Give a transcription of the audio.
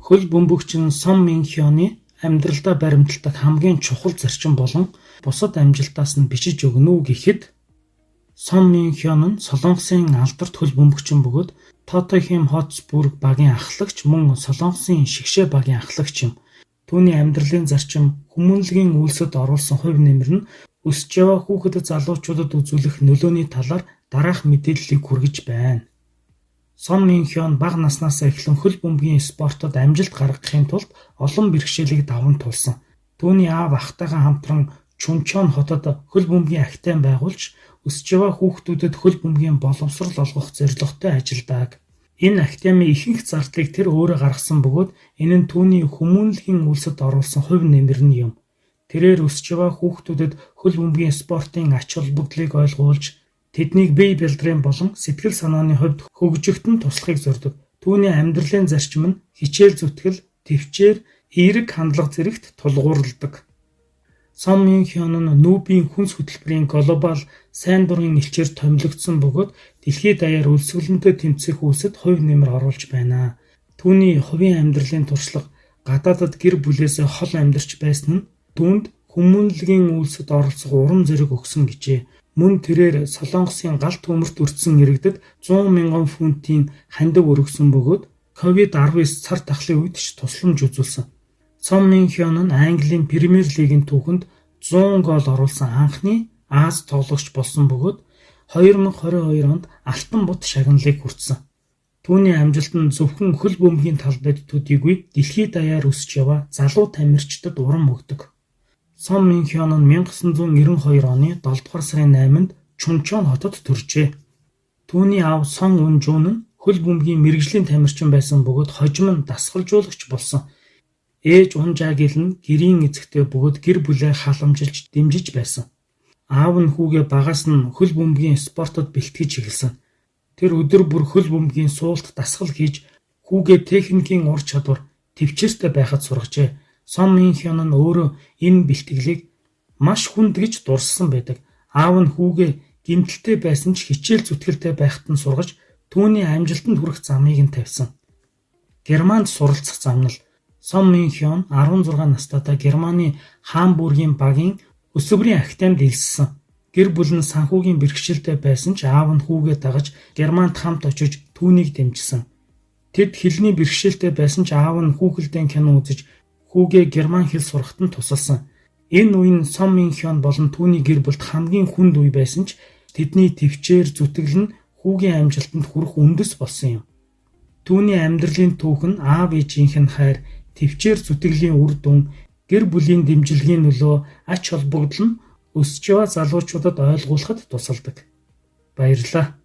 Хөл бөмбөгчин Сон Мин Хёны амьдралдаа баримталдаг хамгийн чухал зарчим болон бусад амжилтаас нь бичиж өгнө үү гэхэд Сон Мин Хён нь Солонгосын алдарт хөл бөмбөгчин бөгөөд Тоттенхэм Хотспур багийн ахлагч мөн Солонгосын шигшээ багийн ахлагч юм. Түүний амьдралын зарчим, хүмүүнлэгийн үйлсэд оруулсан хувь нэмэр нь өсөж яваа хүүхэд залуучуудад үзүүлэх нөлөөний талаар дараах мэдээллийг хүргэж байна. Сон Мин Хён бага наснаасаа эхлэн хөл бөмбөгийн спортод амжилт гаргахын тулд олон бэрхшээлийг даван туулсан. Түүний аав ахтайгаа хамтран Чунчон хотод хөл бөмбөгийн академи байгуулж, өсөж яваа хүүхдүүдэд хөл бөмбөгийн боловсрол олгох зорилготой ажилладаг. Энэ академийн ихэнх зардлыг тэр өөрөө гаргасан бөгөөд энэ нь түүний хүмүүнлэгийн үйлсэд оруулсан хувь нэмэр нь юм. Тэрээр өсөж яваа хүүхдүүдэд хөл бөмбөгийн спортын ач холбогдлыг ойлгуулж, тэднийг бие бялдрын болон сэтгэл санааны хувьд хөгжихэд нь туслахыг зорьдог. Түүний амьдралын зарчим нь хичээл зүтгэл, тэвчээр, эерэг хандлага зэрэгт тулгуурладаг. Сон Мин Хён нь нүүбийн хүнс хөтөлбөрийн глобал сайн дурын элчээр томилогдсон бөгөөд дэлхий даяар өлсгөлөнтэй тэмцэх үйлсэд хувь нэмэр оруулж байна. Түүний хувийн амьдралын туршлага, гадаадад гэр бүлээсээ хол амьдарч байсан нь түүнд хүмүүнлэгийн үйлсэд оролцох урам зориг өгсөн гэжээ. Мөн тэрээр Солонгосын гал төмөрт өртсөн иргэдэд 100 мянган фунтын хандив өргөсөн бөгөөд COVID-19 цар тахлын үед ч тусламж үзүүлсэн. Сон Мин Хён нь Английн Премьер Лигийн түүхэнд 100 гоол оруулсан анхны Ази тоглогч болсон бөгөөд 2022 онд Алтан бут шагналыг хүртсэн. Түүний амжилт нь зөвхөн хөл бөмбөгийн талбайд төдийгүй дэлхий даяар өсөж яваа залуу тамирчдад урам өгдөг. Сон Мин Хён нь 1992 оны 7 дугаар сарын 8-нд Чунчон хотод төржээ. Түүний аав Сон Ун Жун нь хөл бөмбөгийн мэргэжлийн тамирчин байсан бөгөөд хожим нь дасгалжуулагч болсон. Ээж Ун Жагил нь гэрийн эзэгтэй бөгөөд гэр бүлээ халамжилж дэмжиж байсан. Аав нь хүүгээ багаас нь хөл бөмбөгийн спортод бэлтгэж эхэлсэн. Тэр өдөр бүр хөл бөмбөгийн суулт дасгал хийж хүүгээ техникийн ур чадвар, тэвчээртэй байхад сургажээ. Сон Мин Хён нь өөрөө энэ бэлтгэлийг маш хүнд гэж дурссан байдаг. Аав нь хүүгээ гэмтэлтэй байсан ч хичээл зүтгэлтэй байхад нь сургаж түүний амжилтанд хүрэх замыг нь тавьсан. Германд суралцах замнал. Сон Мин Хён 16 настайдаа Германы Хамбургийн багийн өсвөрийн академид элссэн. Гэр бүл нь санхүүгийн бэрхшээлтэй байсан ч аав нь хүүгээ дагаж Германд хамт очиж түүнийг дэмжсэн. Тэд хэлний бэрхшээлтэй байсан ч аав нь хүүхэлдэйн кино үзэж хүүгээ герман хэл сурахад нь тусалсан. Энэ үе нь Сон Мин Хён болон түүний гэр бүлд хамгийн хүнд үе байсан ч тэдний тэвчээр зүтгэл нь хүүгийн амжилтанд хүрэх үндэс болсон юм. Түүний амьдралын түүх нь аав ээжийнх нь хайр, тэвчээр зүтгэлийн үр дүн, гэр бүлийн дэмжлэгийн нөлөө, ач холбогдол нь өсөж яваа залуучуудад ойлгуулахад тусалдаг. Баярлалаа.